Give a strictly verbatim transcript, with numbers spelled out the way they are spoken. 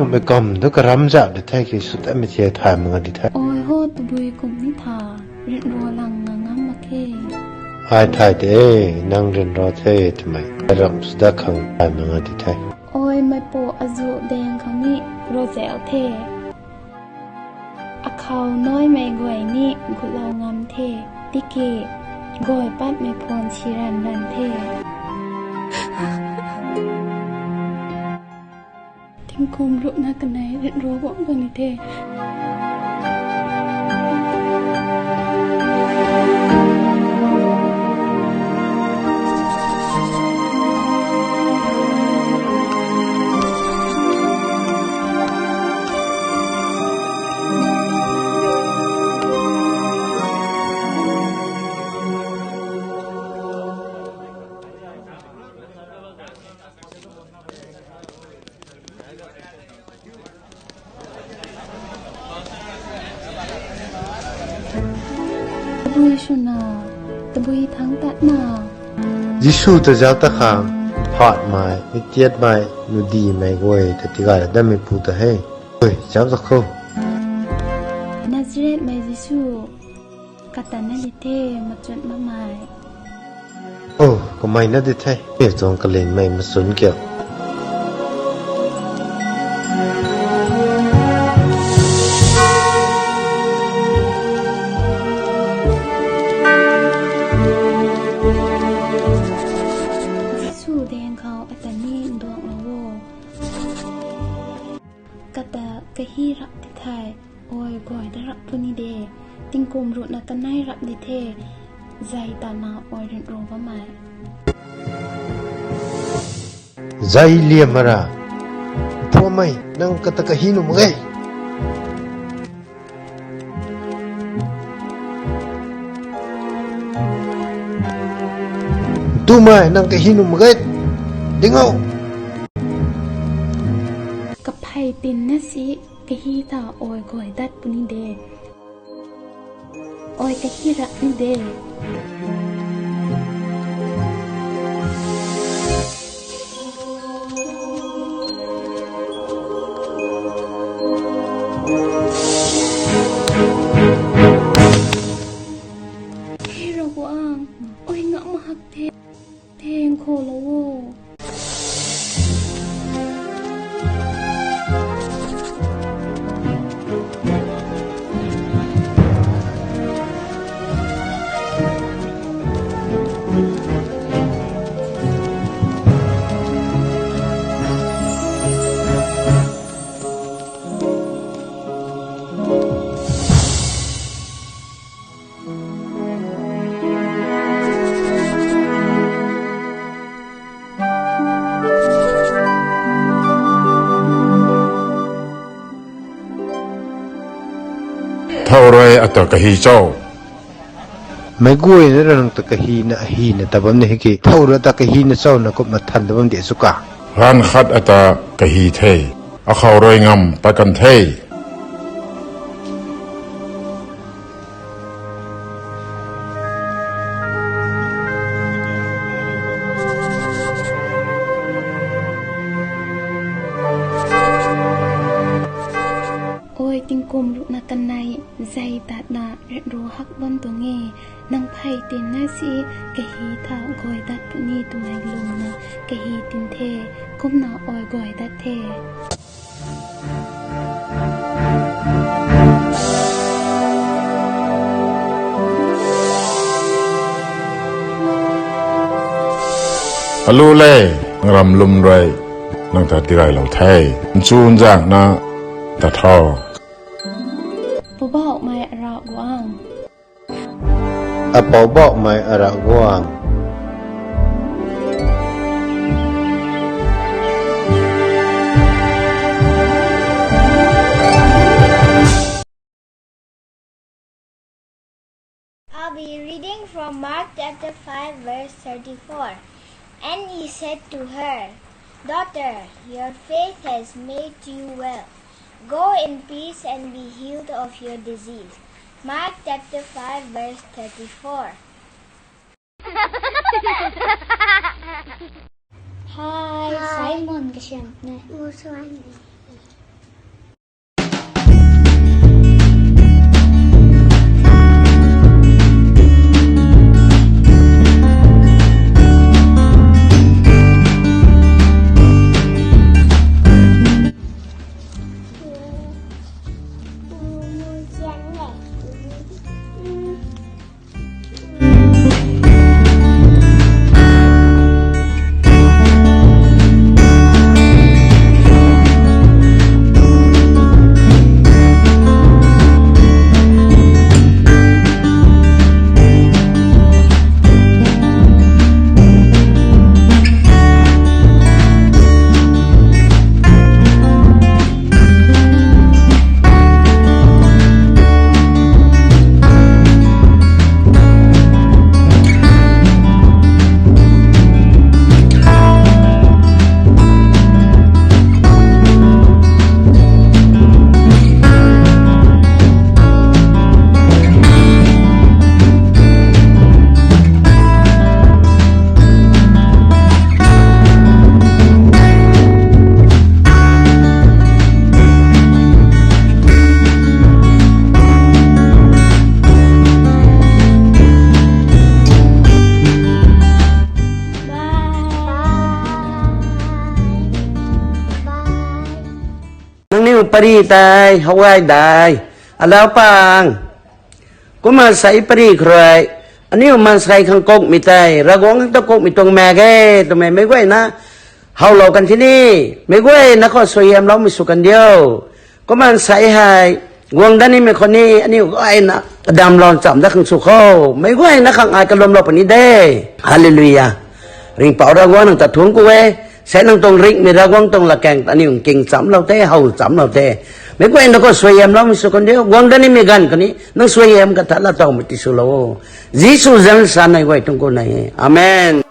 Mei kam tu karam zap di the ki sw ta mi the thay mak nga di the. Oi ho, tabui kum ni tha, ryanra lang nga ngam mak khe. Ai thay te, nang ryanra the twmei ram sw da khang thay mak nga di the. Oi, mei pu azu deng khang ni ro zel the. Akhou naimei guay ni gutlou ngam the, tiki guay patmei phone si ran ran the. Tingkum ruhna kanei ryanra guang guang ni the. Tabui swna, tabui thangc tatna. Jisu ta zauc ta khang, phatmei, mitiatmei, nudihmei guay ta tigay la datmeipu ta he. Ui, zauc ta khou. Nazaretmei Jisu, kata na di the, machun mamei. O, kamei na di the, e tuang kalingmei machun kiu. Jisu deng khou ata ni nduanglou o. Kata kahi rap ti the, oi guay dat rap puni de, tingkum ruhna kanei rap di the, zay tana oi ryanra bammei. Zay liam mara, phuamei, nang kata kahi nuh mak ge. Tumei, nang kahi nuh mak ge. Ding o. Kaphey tinna si kahi ta oi guay dat puni de. Oi kahi rap ni de. Hei Ravguangc, oi ngam hak the, theng khoulou o. Thow rui ata kahi cho? Meic guayna rui nang ta kahina, ahina ta bam ni hei ki, thow rui ata kahina cho na kumna than ta bam di sw ka. Ganv khat ata kahi the, akhou rui ngam pat kan the. Oi tingkum ruhna kanei, zay tatna ryanra hak bam tuang e. Nang phey tinna si kahi tha guay dat puni twmei lwmna kahi tin the, kumna oi guay dat the. Alu le, ngaram lwm rui nang ta tigaylou the. Nchun zangna ta tho. Poubauhmei Ravguangc. Apoubauhmei Ravguangc. I'll be reading from Mark chapter five, verse thirty-four. And he said to her, "Daughter, your faith has made you well. Go in peace and be healed of your disease." Mark chapter five, verse thirty-four. Hi, hi. Simon kasiam ne. Pari tei how gay dai. Alau pang. Kumna sei pari khou rui, aniu maansei khang kukmei tei Ravguangc khang ta kukmei tuang mak ge twmei meic guayna howlou kan the ni. Meic guayna khou suaihiamloumei sw kan diu. Kumna sei hei guang dat nimei khou ni aniu gayna damlou nchamc dat khang sw kho. Meic guayna khang ai kalumlou puni de. Hallelujah. Ringhpouc Ravguangc nang ta thuanc ku e. Sei nang tuang ringhmei Ravguangc tuang latkaeng ta aniu nking nchamclou the, how nchamclou the. Meic guayna khou suaihiamloumei sw kan diu. Guang dat nimei ganv khou ni nang suaihiam katha laa towmei tiswlou o. Jisu zanc sa nei guay tuang ku nai e. Amen.